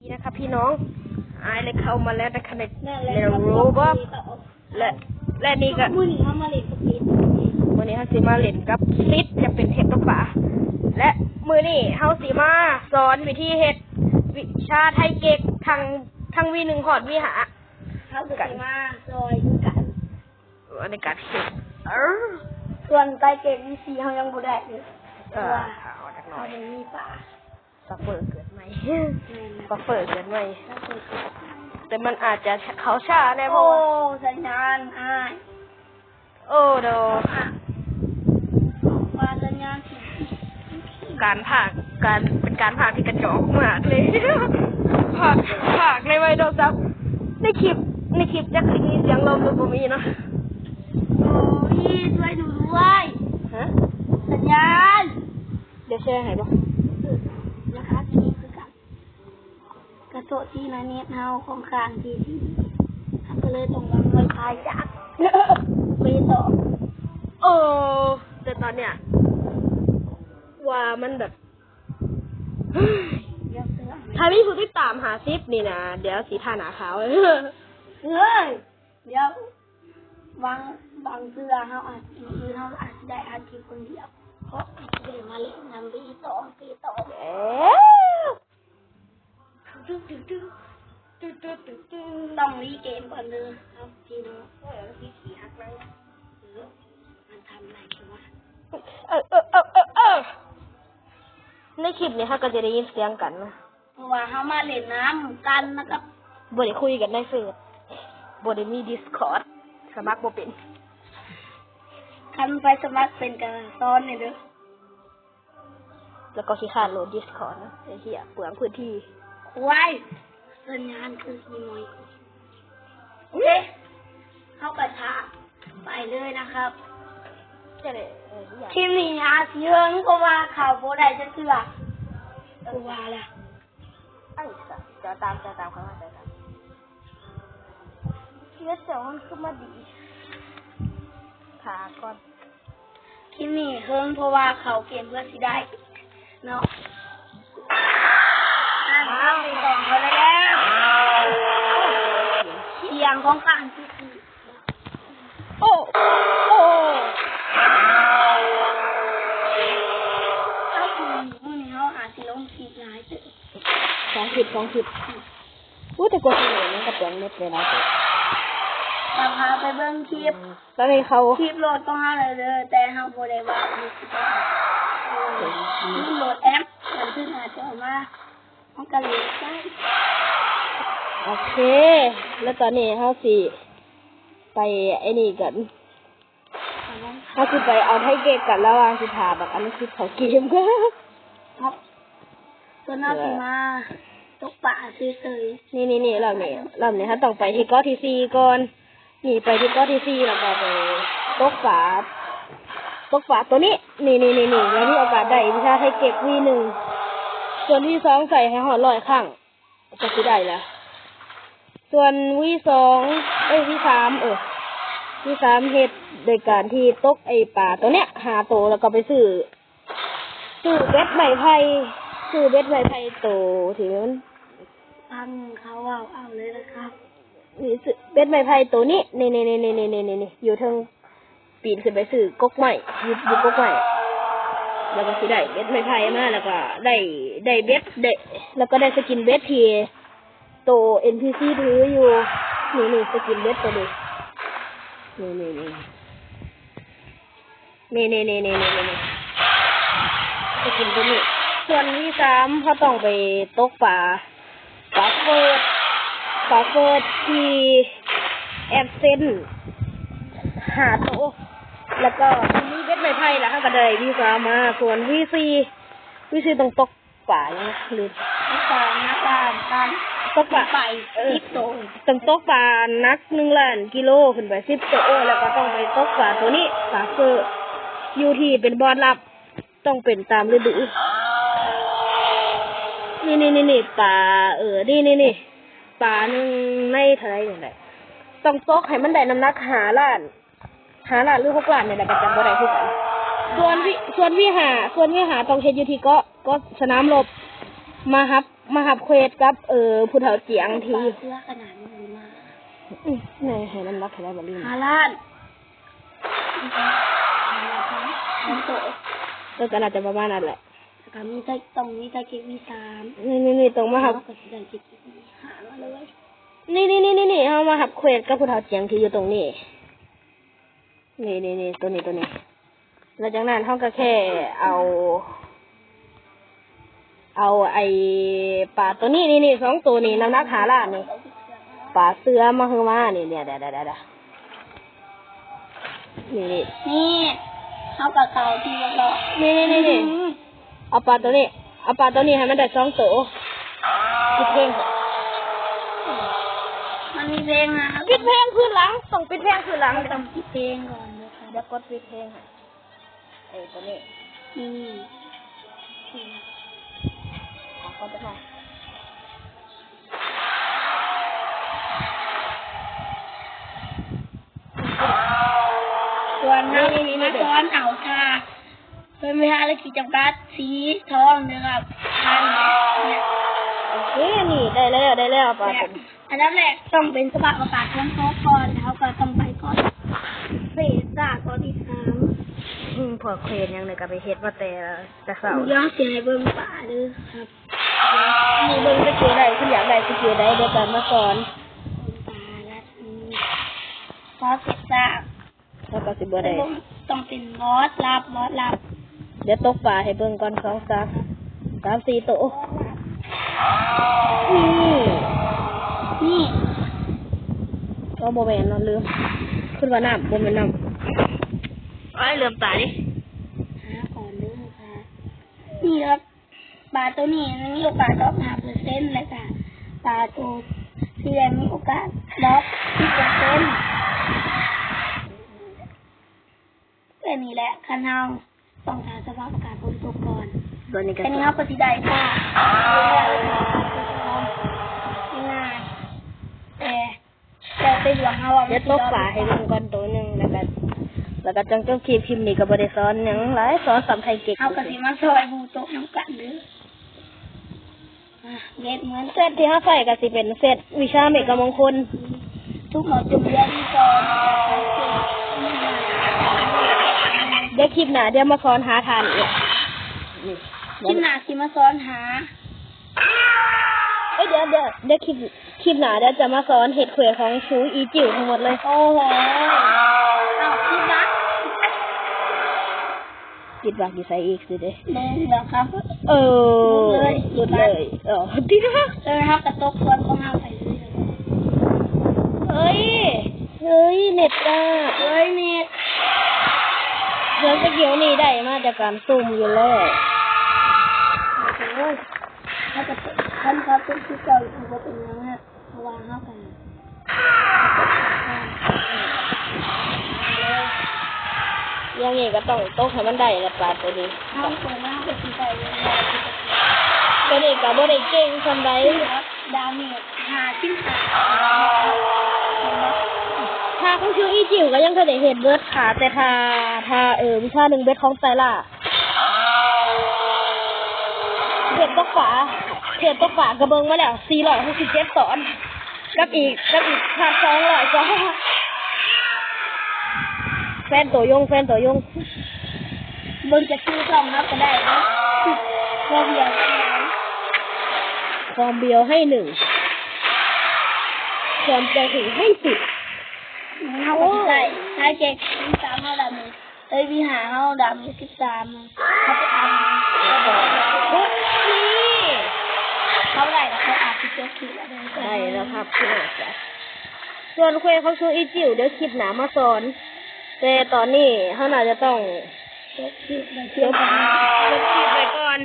ນີ້ນະຄັບພີ່ນ້ອງ ອ້າຍໄດ້ເຂົ້າມາແລ້ວນະຄັບ ໃນ ໃນໂຣບັອກ ແລະ ແລະນີ້ກະ ມື້ນີ້ເຮົາມາຫຼິ້ນກັບຊິດ ມື້ນີ້ເຮົາຊິມາຫຼິ້ນກັບຊິດ ຈະເປັນເຮັດຕົກປາ ແລະມື້ນີ້ເຮົາຊິມາສອນວິທີເຮັດວິຊາໄທເກັກທັງ ທັງ ວີໜຶ່ງ ຮອດ ວີຫ້າ ເຮົາກະຊິມາຊ່ອຍຄືກັນ ອັນນີ້ການເຮັດ ເອີ ສ່ວນໄຕເກັກ ວີສີ່ ເຮົາຍັງບໍ່ໄດ້ເລີຍ ເພາະວ່າເຮົາຍັງມີປາ ບັບເຟີເກີດໃໝ່ ແມ່ນ ບັບເຟີເກີດໃໝ່ ບັບເຟີເກີດໃໝ່ ແຕ່ມັນອາດຈະເຂົ້າຊ້າແດ່ ເພາະວ່າ ໂອ້ ສັນຍານອ້າຍ ໂອ້ ໂດ ວ່າສັນຍານ ການພາກ ການ ເປັນການພາກທີ່ກະຈອກມາກເລີຍ ພາກ ພາກໃນໄວໂທລະສັບ ໃນຄລິບ ໃນຄລິບຈັກມີສຽງລົມຫຼືບໍ່ມີເນາະ ໂອ້ຍ ຊ່ວຍໜູດ້ວຍ ຮະ ສັນຍານ ດຽວແຊໃຫ້ບໍ່ ລະຄາທີ່ຄືກັນ ກະໂຕະທີ່ນະເນັດເຮົາຂ້ອນຂ້າງທີ່ຊິດີ ເຮົາກະເລີຍຕ້ອງວາງໄວຟາຍຈາກ ເບຕອງ ໂອ້ ແຕ່ຕອນເນີ້ຍ ວ່າມັນແບບ ຖ້າມີຜູ້ຕິດຕາມຫ້າສິບນີ້ນະ ດຽວຊິທາໜ້າຂາວ ເຮີ້ຍ ດຽວ ບາງ ບາງເທື່ອເຮົາອາດ ມື້ອື່ນເຮົາອາດຊິໄດ້ອັດຄລິບຄົນດຽວ ເພາະອາດຊິໄດ້ມາຫຼິ້ນນຳເບຕອງ ເບຕອງ ເອີ ຕຶk, tuk, tuk, tuk, tuk, tuk, tuk. ຕ້ອງຣີເກມກ່ອນເດີ ເອົາ ພີ່ນ້ອງ ເອີ ພີ່ຂີ້ຮັກນາງ ເອີ ມັນທຳໄດ້ຄືວ່າ ເອີ ເອີ ເອີ ເອີ ເອີ ໃນຄລິບນີ້ເຮົາກະຈະໄດ້ຍິນສຽງກັນນະ ເພາະວ່າເຮົາມາຫຼິ້ນນຳກັນນະຄັບ ບໍ່ໄດ້ຄຸຍກັນໃນເຟສ ບໍ່ໄດ້ມີດິສຄອດ ສະໝັກບໍ່ເປັນ ຄັນໃຜສະໝັກເປັນກະສອນແດ່ເດີ. ແລ້ວກໍຂີ້ຄ້ານໂຫຼດດິສຄອດນະ ໄອ້ເຫ້ຍ ເປືອງພື້ນທີ່ ຄວາຍ ສັນຍານຄືຂີ້ໝອຍ ໂອເຄ ເຮົາກະຖ້າໄປເລີຍນະຄັບ ຈະໄດ້ ເອີ ຄລິບນີ້ອາດຊິເຫິງ ເພາະວ່າເຂົ້າບໍ່ໄດ້ຈັກເທື່ອ ເອີ ວ່າລະ ເອີ ເຈົ້າຕາມ ເຈົ້າຕາມ ເຂົ້າມາ ເຈົ້າຕາມ ເຮັດຈັ່ງມັນຄືມາດີ ຖ້າກ່ອນ ຄລິບນີ້ເຫິງ ເພາະວ່າເຂົ້າເກມເພື່ອຊິໄດ້ເນາະ ອ້າວ ເປັນຂອງເຂົາໄດ້ແລ້ວ ສຽງຂອງຂ້າງທີ່ ໂອ້ ໂອ້ ເຈົ້າ ມື້ນີ້ເຮົາອາດຊິລົງຄລິບຫຼາຍເຕີບ ສອງຄລິບ ສອງຄລິບ ໂອ້ ແຕ່ກວ່າຊິໄດ້ມັນກະເປືອງເນັດໄປຫຼາຍເຕີບ ຈະພາໄປເບິ່ງຄລິບ ຕອນນີ້ເຂົາ ຄລິບໂຫຼດຂອງເຮົາແລ້ວເດີ ແຕ່ເຮົາບໍ່ໄດ້ວ່າຢູ່ທີ່ໃດ ເອີ ລືມໂຫຼດແອັບ ມັນເພິ່ງອາດຈະເອົາມາ ເຮົາກະເລີຍໃຊ້ ໂອເຄ ແລ້ວຕອນນີ້ເຮົາຊິໄປໄອ້ນີ້ກັນ ເຮົາຊິໄປເອົາໄທເກັກກັນ ລະຫວ່າງຊິຖ້າບັກອະນຸສິດເຂົ້າເກມ ເຮົາ ສ່ວນເຮົາຊິມາຕົກປາເສີຍໆ ນີ້ໆໆ ລອບນີ້ ລອບນີ້ເຮົາຕ້ອງໄປທີ່ເກາະທີສີ່ກ່ອນ ນີ້ໄປທີ່ເກາະທີສີ່ ແລ້ວກໍໄປຕົກປາ ຕົກປາໂຕນີ້ ນີ້ໆໆ ແລ້ວມີໂອກາດໄດ້ວິຊາໄທເກັກ ວີໜຶ່ງ ສ່ວນ ວີສອງ ໃສ່ໃຫ້ຮອດຮ້ອຍຄັ້ງ ກະຊິໄດ້ລະ ສ່ວນ ວີສອງ ເອີຍ ວີສາມ ເອີ ວີສາມ ເຮັດໂດຍການທີ່ຕົກໄອ້ປາໂຕເນີ້ຍຫ້າໂຕ ແລ້ວກໍໄປຊື້ ຊື້ເບັດໄມ້ໄຜ່ ຊື້ເບັດໄມ້ໄຜ່ໂຕທີ່ມັນ ຟັງເຂົາເວົ້າເອົາເລີຍນະຄັບ ນີ້ ເບັດໄມ້ໄຜ່ໂຕນີ້ ນີ້ໆໆ ຢູ່ເທິງ ປີນຂຶ້ນໄປຊື້ກົກໄມ້ ຢູ່ ຢູ່ກົກໄມ້ ແລ້ວກໍຊິໄດ້ເບັດໄມ້ໄຜ່ມາ ແລ້ວກໍໄດ້ ໄດ້ເບັດ ໄດ້ ແລ້ວກໍໄດ້ສະກິນເບັດທີ່ໂຕເອັນພີຊີຖືຢູ່ ນີ້ໆ ສະກິນເບັດໂຕນີ້ ນີ້ໆໆ ນີ້ໆໆ ໄປກິນໂຕນີ້ ສ່ວນ ວີສາມ ເຮົາຕ້ອງໄປຕົກປາ ປາເຟີດ ປາເຟີດທີ່ແອັບເຊັນຫ້າໂຕ ແລ້ວກໍມີເບັດໄມ້ໄຜ່ ແລ້ວເຮົາກໍໄດ້ ວີສາມ ມາ ສ່ວນ ວີສີ່ ວີສີ່ ຕ້ອງຕົກ ປາຫຍັງນະ ລືມ ປາຫຍັງ ປາ ປາ ຕົກປາ ໄປ ເອີ ສິບໂຕ ຕ້ອງຕົກປາໜັກໜຶ່ງລ້ານກິໂລຂຶ້ນໄປສິບໂຕ ແລ້ວກໍຕ້ອງໄປຕົກປາໂຕນີ້ ປາເຟີດ ຢູ່ທີ່ເປັນບ່ອນລັບ ຕ້ອງເປັນຕາມລະດູ ນີ້ໆໆ ປາ ເອີ ນີ້ໆໆ ປາໜຶ່ງໃນເທົ່າໃດນີ້ແຫຼະ ຕ້ອງຕົກໃຫ້ມັນໄດ້ນ້ຳໜັກຫ້າລ້ານ ຫ້າລ້ານ ຫຼື ຫົກລ້ານນີ້ແຫຼະ ກະຈຳບໍ່ໄດ້ຄືກັນ ສ່ວນ ວີ ສ່ວນ ວີຫ້າ ສ່ວນ ວີຫ້າ ຕ້ອງເຮັດຢູ່ທີ່ເກາະ ເກາະສະໜາມລົບ ມາຮັບ ມາຮັບເຄວດກັບ ເອີ ຜູ້ເຖົ້າຈຽງທີ່ ປາເສືອຂະໜາດນີ້ມາ ອືມ ແມ່ໃຫ້ນ້ຳໜັກເທົ່າໃດບໍ່ລືມ ຫ້າລ້ານ ສອງໂຕ ເອີ ກໍໜ້າຈະປະມານນັ້ນແຫຼະ ແລ້ວກໍມີໄດ້ ຕ້ອງມີໄດ້ເກັບ ວີສາມ ນີ້ໆໆ ຕ້ອງມາຮັບ ເຮົາກໍຊິໄດ້ເກັບ ວີຫ້າມາເລີຍ ນີ້ໆໆໆ ເຮົາມາຮັບເຄວດກັບຜູ້ເຖົ້າຈຽງທີ່ຢູ່ຕົງນີ້ ນີ້ໆໆ ໂຕນີ້ ໂຕນີ້ ແລ້ວຈາກນັ້ນເຮົາກໍແຄ່ເອົາ ເອົາໄອ້ປາໂຕນີ້ ນີ້ໆ ສອງໂຕນີ້ ນ້ຳໜັກຫ້າລ້ານນີ້ ປາເສືອມາຄືມາ ນີ້ ນີ້ ນີ້ ນີ້ ນີ້ ນີ້ ນີ້ ເຮົາກໍເຂົ້າທີ່ລອດ ນີ້ໆໆ ອືມ ເອົາປາໂຕນີ້ ເອົາປາໂຕນີ້ໃຫ້ມັນໄດ້ສອງໂຕ ປິດເພງ ມັນມີເພງນະ ປິດເພງຄືນຫຼັງ ຕ້ອງປິດເພງຄືນຫຼັງ ຕ້ອງປິດເພງກ່ອນເດີ ດຽວກົດປິດເພງໃຫ້ ເອີ ໂຕນີ້ ນີ້ ເອົາເຂົ້າໄປ ສ່ວນເຮົານີ້ມາຊ້ອນເອົາຖ້າ ເພິ່ນເວລາລະກິດຈຳກັດສີທອງເດີຄັບ ອັນນີ້ ໂອເຄ ນີ້ໄດ້ແລ້ວ ໄດ້ແລ້ວປາ ອັນດັບແລກຕ້ອງເປັນສະພາບອາກາດຝົນຕົກກ່ອນ ເຮົາກໍຕ້ອງໄປກ່ອນ ເພສາກ່ອນອີກສາມ ອືມ ພວກເພສຫຍັງນີ້ກໍໄປເຮັດມາແຕ່ ແຕ່ເຊົ້າ ດຽວຊິໃຫ້ເບິ່ງປາເດີຄັບ ນີ້ເບິ່ງສະກິວໃດ ຄັນຢາກໄດ້ສະກິວໃດ ດຽວກັນມາສອນ ປາລັດ ອືມ ພໍເພສາ ເຮົາກໍຊິບໍ່ໄດ້ ຕ້ອງເປັນລອດລັບ ລອດລັບ ດຽວຕົກປາໃຫ້ເບິ່ງກ່ອນ ສອງ ສາມ ສາມ ສີ່ໂຕ ນີ້ ນີ້ ໂອ້ ບໍ່ແມ່ນເນາະ ລືມ ຄິດວ່ານ້ຳ ບໍ່ແມ່ນນ້ຳ ໂອ້ຍ ລືມຕາເດ້ ຫາກ່ອນເດີ ຫາ ນີ້ເດີ ປາໂຕນີ້ມັນມີໂອກາດດຣອບຫ້າເປີເຊັນ ແລ້ວກະປາໂຕເສຍມີໂອກາດດຣອບສິບເປີເຊັນ ແບບນີ້ແຫຼະ ຄັນເຮົາຕ້ອງຖ້າສະພາບອາກາດຝົນຕົກກ່ອນ ຕອນນີ້ກໍ ແຕ່ນີ້ເຮົາກໍຊິໄດ້ປາ ງ່າຍ ແຕ່ ແຕ່ ແຕ່ດວງເຮົາ ດຽວຕົກປາໃຫ້ເບິ່ງກ່ອນໂຕໜຶ່ງ ແລ້ວກໍ ແລ້ວກໍຈັ່ງຈົບຄລິບ ຄລິບນີ້ກໍບໍ່ໄດ້ສອນຫຍັງຫຼາຍ ສອນສ່ຳໄທເກັກ ເຮົາກໍຊິມາຊ່ອຍໝູ່ຕົກນຳກັນເດີ ເຮັດເໝືອນ ເຊັດທີ່ເຮົາໃຊ້ກໍຊິເປັນເຊັດວິຊາເມກະມົງຄົນ ທຸກໝົດຈົນເຫຼືອທີ່ສອງ ດຽວຄລິບໜ້າ ດຽວມາສອນຫາທ່ານອີກ ນີ້ ຄລິບໜ້າຊິມາສອນຫາ ເອີຍ ດຽວ ດຽວ ດຽວຄລິບ ຄລິບໜ້າດຽວຈະມາສອນເຮັດເຄວດຂອງຊູອີຈິ້ວທັງໝົດເລີຍ ໂອ້ໂຫ ເອົາ ຄິດວ່າ ຄິດວ່າຢູ່ໃສອີກຊິເດ້ ເບິ່ງແລ້ວຄັບ ເອີ ຫຼຸດເລີຍ ຫຼຸດເລີຍ ເອີ ຕິດ ເອີ ເຮົາກະຕົກສ່ວນຂອງເຮົາໄປເລື້ອຍ ເອີຍ ເອີຍ ເນັດກະ ເອີຍ ເນັດ ເລື່ອງສະກິວນີ້ໄດ້ມາຈາກການສຸ່ມຢູ່ແລ້ວ ໂອ້ຍ ເຮົາກະ ຄັນເຂົາເປັນຄືເກົ່າ ເຮົາບໍ່ເປັນຫຍັງນະ ເພາະວ່າເຮົາກະ ຢ່າງນີ້ກະຕ້ອງຕົກໃຫ້ມັນໄດ້ລະປາໂຕນີ້ ເຮົາຕົກມາເຮົາກະຊິໄດ້ ໂຕນີ້ກະບໍ່ໄດ້ເກັ່ງສ່ຳໃດ ດາເມດຫ້າສິບຫ້າ ຖ້າຂອງຊື່ອີຈິ້ວກະຍັງບໍ່ໄດ້ເຮັດເບິດ ຖ້າ ແຕ່ຖ້າ ຖ້າ ເອີ ວິຊາໜຶ່ງເບັດຂອງໄຕລາ ເທບຕົກປາ ເທບຕົກປາກະເບິ່ງມາແລ້ວ ສີ່ຮ້ອຍຫົກສິບເຈັດຕອນ ກັບອີກ ກັບອີກພາກສອງຮ້ອຍກວ່າ ແຟນໂຕຍົງ ແຟນໂຕຍົງ ເບິ່ງຈາກຊື່ຊ່ອງເຮົາກະໄດ້ເນາະ ຄວາມຢາກ ຄວາມເບຍໃຫ້ໜຶ່ງ ຄວາມໃຈເຖິງໃຫ້ສິບ ເຮົາກະຊິໄດ້ ໄດ້ເຈັດ ສາມເທົ່າໃດ ເອີຍ ວີຫ້າເຮົາດາເມດສິບສາມ ເຮົາໄປອ່ານ ເຮົາໄດ້ແລ້ວ ເຮົາອາດຊິຈົບຄລິບແລ້ວເດີ ໄດ້ແລ້ວຄັບ ພີ່ນ້ອງ ສ່ວນເຄວດຂອງຊູອີຈິ້ວ ດຽວຄລິບໜ້າມາສອນ ແຕ່ຕອນນີ້ເຮົາໜ້າຈະຕ້ອງຈົບຄລິບໄວ້ກ່ອນ ຈົບຄລິບໄວ້ກ່ອນ.